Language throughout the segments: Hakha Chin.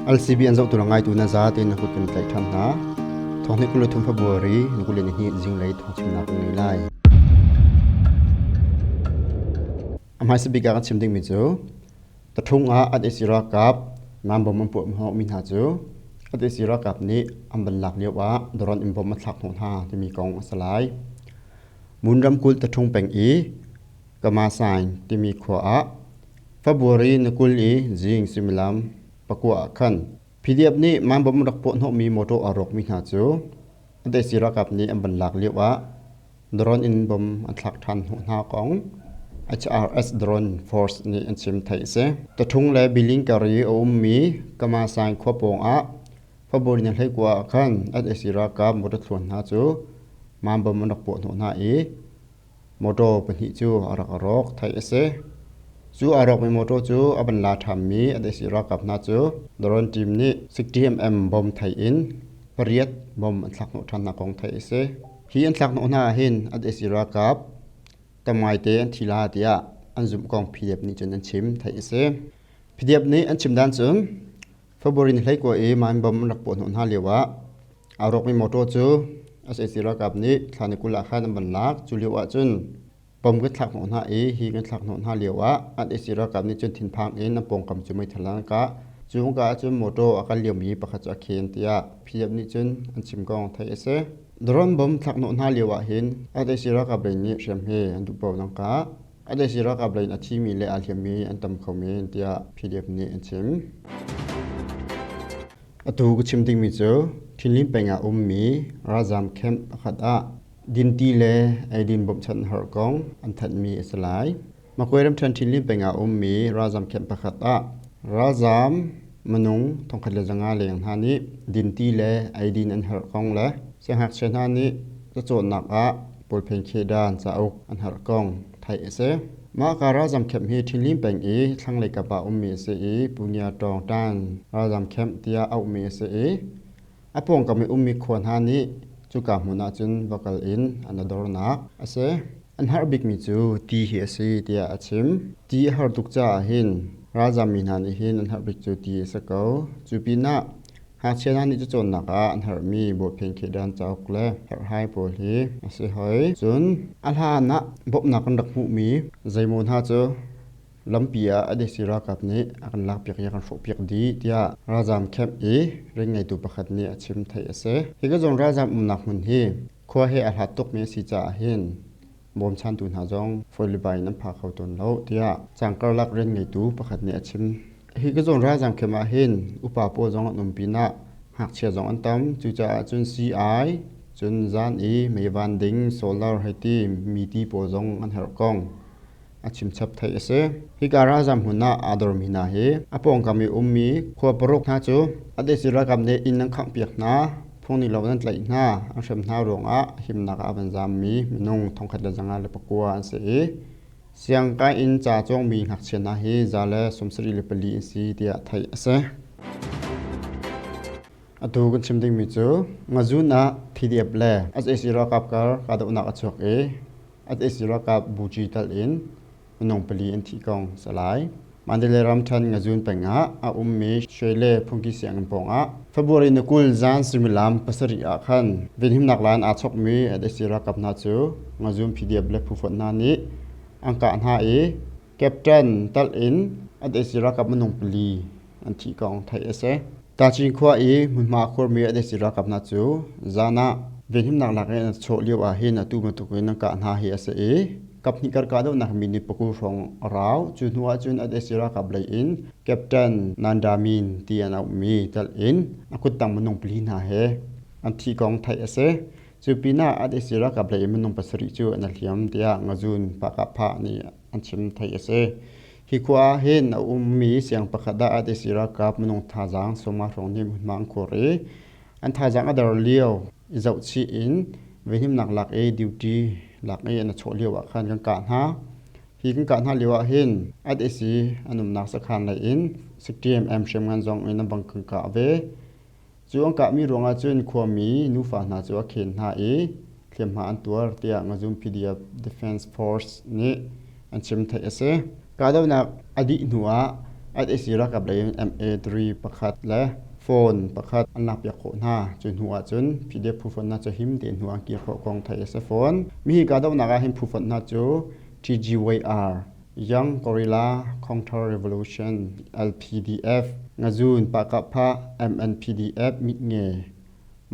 LCB an zohtu le ngaitu na za tein na kut kan tlaih ṭhan hna. Thawng hnih 23 February ni 22 zinglei thawngchimnak kan ngei lai. A hmaisa bik ah kan chim dingmi cu Tathung ah an isi ralkap Nambom an puah hnawhmi hna cu an isi ralkap nih an van lak lio ah drone in bom a thlak hnawh hna timi kong a si lai. Mun ramkulh Tathung peng i Kamasain timi khua ah February ni 20 i zing suimilam 9 ah khan PDF nih Manbom rak puah hnawhmi motor aa rawkmi hna cu an isi ralkap nih an van lak lio ah Drone in bom an thlak ṭhan hnawh hna kong HRS Drone Force nih an chim theih a si. Taṭhung le Biling kar i a ummi Kamasaing khua pawng ah February ni 19 ah khan sac ralkap motor thluan hna cu mam bom an rak puah hnawh hna i motor pahnih cu a rak rawk theih a si. Cu aa rawkmi motor cu a van la ṭhanmi sac ralkap hna cu drone team nih 60mm bom thei in pariat bom an thlak hnawh ṭhan hna kong theih a si. Hi an thlak hnawh hna ahhin an sac ralkap tam ngaite an thi la tiah an zumh kong PDF nih cun an chim theih a si. PDF nih an chim dan cun February ni 19 i mine bomb an rak puah hnawh hna lio ah aa rawkmi motor cu sac ralkap nih thla ni 20 ah khan an van lak. Cu lio ah cun bom kan thlak hnawh hna i hi kan thlak hnawh hna lio ah an sac ralkap nih cun thinphang in an pawngkam cu meithal an kah. Cu hungka ah cun motor a kal liomi pakhat cu a khen tiah PDF nih cun an chim kong theih a si. Drone bom thlak hnawh hna lio ah hin sac ralkap lei nih hriamhme an duh paoh nang kah. Sac ralkap lei in a thimi le aa hliammi an tam kho men tiah PDF nih an chim. Atu ka chim dingmi cu Thinlin peng ah ummi ralzaam camp pakhat ah dinti le eidin bawmhchanh har kong an thanhmi a si lai. Makwe ramṭhen Thinlin peng ah ummi ralzaam camp pakhat ah ralzaam minung 1500 leng hna nih dinti le eidin an herh kong le siangngakchia hna nih cacawnnak ah pawlphen khedan cauk an herh kong theih a si. Mah ka ralzaam camp hi Thinlin peng i thlanglei kap ah ummi a si i Punya Tawng Tan ralzaam camp tiah auhmi a si i A pawngkam i ummi khua hna nih cuka hmun ah cun va kal in an dornak a si. An har bikmi cu ti hi a si tiah a chim. Ti a har tuk caah hin ralzammi hna nih hin an har bik cu ti a si ko. Cu pinah ngakchia hna nih cacawnnak ah an herhmi bawhphen khedan cauk le herhhai pawl hi a si hoi. Cun a hlan ah bawmhnak kan rak hmuhmi zeimaw hna cu Lampi ah a desi ralkap nih a kan lakpiak i a kan hrawhpiak dih tiah ralzaam camp i ring ngeitu pakhat nih a chim theih a si. Hi ka zawn ralzaam umnak hmun hi khua he a hlat tukmi a si caah hin bawmchantu hna zong fawi le bai in an pha kho tawn lo tiah cangkarlak rian ngeitu pakhat nih a chim. Hi ka zawn ralzaam camp ah hin upa pawl zong an um pinah ngakchia zong an tam. Cucaah cun sii-ai, cun zan i meivan ding, solar hei ti mi ti pawl zong an herh kong a chimchap theih a si. Hika ralzam hmun ah aa dormi hna hi a pawngkam i ummi khua paruk hna cu a desi ralkap nih inn an khanghpiak hna, phung ning lo in an tlaih hna, an hrem hna ruangah himnak ah a van zammi minung 1509 an si i siangkai in ca cawngmi ngakchia hna hi 174 an si tiah theih a si. Atu kan chim dingmi cu Ngazun ah PDF le sac ralkap kar kahdohnak a chuak i sac ralkap buci tal in minung pali an thih kong salai. Mandalay ramṭhen Ngazun peng ah a ummi Shwe phungki sianginn pawng ah February ni 20 zan suimilam 7 ah khan venhimnak laan aa chokmi sac ralkap hna cu Ngazun PDF le phufonh hna nih an kah hna i Captain tal in sac ralkap minung pali an thih kong theih a si. Tachin khua i hmunhma a khuarmi sac ralkap hna cu zan ah venhimnak lak in an chawh lio ah hin atu bantuk in an kah hna hi a si i kaphnih kar kahdohnak minute 20 hrawng a rau. Cu hnu ah cun sac ralkap lei in Captain Nanda Min ti an auhmi telh in a kuttang minung pali hna he an thih kong theih a si. Cu pinah sac ralkap lei in minung pasarih cu an i hliam tiah Ngazun Pahkahphah nih an chim theih a si. Hi khua ah hin a ummi siang pakhat ah sac ralkap minung thazaang sawma hrawng nih hmunhma an khuar i an thazaang a der lio i zohchih in venhimnak lak i duty lak i an i chawh lio ah khan kan kah hna. Hi kan kah hna lio ah hin sac an umnak sakhan lei in 60mm hriamngan zong in an bang kan kah ve. Cu an kahmi ruangah cun khuami nufa hna cu a khen hna i hliamhma an tuar tiah Ngazum PDF Defense Force nih an chim theih a si. Kahdohnak a dih hnuah SAC ralkap lei in MA3 pakhat le phone pakhat an lakpiak khawh hna. Cu hnu ahcun PDF phu fonh hna cu him tein hnu an kir khawh kong theih a si fawn. Mihi kahdohnak ah hin phu fonh hna cu TGYR, Young Guerrilla Counter Revolution, LPDF, Ngazun Pahkahphah, MNPDF, Mitnge,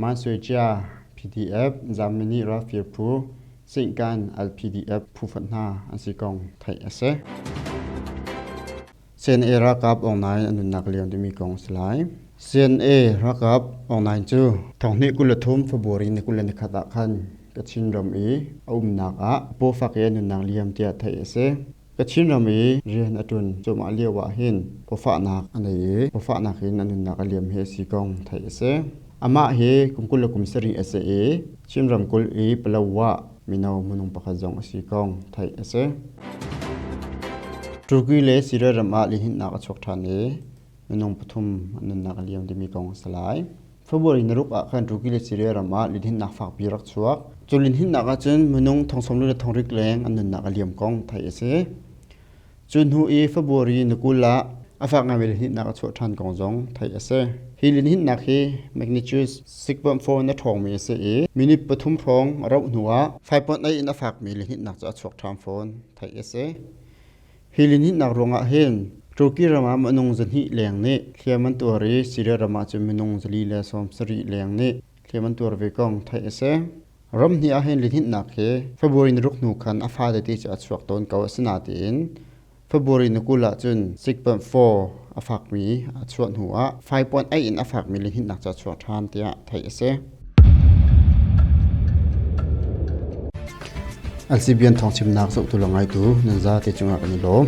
Mansuecia, PDF, Zamini Ralfir Phu, Singkan LPDF phu fonh hna an si kong theih a si. CNA ralkap Aung Naing a nunnak liam timi kong a si lai. CNA ralkap Aung Naing cu thonghnih 23 February ni 21 ah khan Kachin ram i a umnak ah pawfak i a nunnak liam tiah theih a si. Kachin ram i rian a ṭuan cuahmah lio ah hin pawfahnak a nei i pawfahnak in a nunnak a liam hi a si kong theih a si. Amah hi kum 27 a si i Chin ramkulh i Palawa mino minung pakhat zong a si kong theih a si. Turkey le Syria ram ah lihninhnak a chuak ṭhan i minung pathum an nunnak a liam timi kong a si lai. February naruk ah khan Turkey le Syria ram ah lihninhnak fakpi rak chuak. Cu lihninhnak ahcun minung thong sawmli le thong rik leng an nunnak a liam kong theih a si. Cu hnu i February ni 20 ah a fak ngaimi lihninhnak a chuah ṭhan kong zong theih a si. Hi lihninhnak hi magnitude 6.4 in a ṭhawngmi a si i minute pathum hrawng a rauh hnu ah 5.8 in a fakmi lihninhnak cu a chuak ṭhan fawn theih a si. Hi lihninhnak ruangah hin Turkey ram ah minung 200 leng nih hliam an tuar i Syria ram ah cun minung 470 leng nih hliam an tuar ve kong theih a si. Ram hnih ah hin lihninhnak hi February ni ruk hnu khan a fa tete cu a chuak tawn ko. Asinain February ni 20 ahcun 6.4 a fakmi a chuah hnu ah 5.8 in a fakmi lihninhnak cu a chuak ṭhan tiah theih a si. LCBN thawngchimnak zohtu le ngaitu nan zate cungah kan i lawm.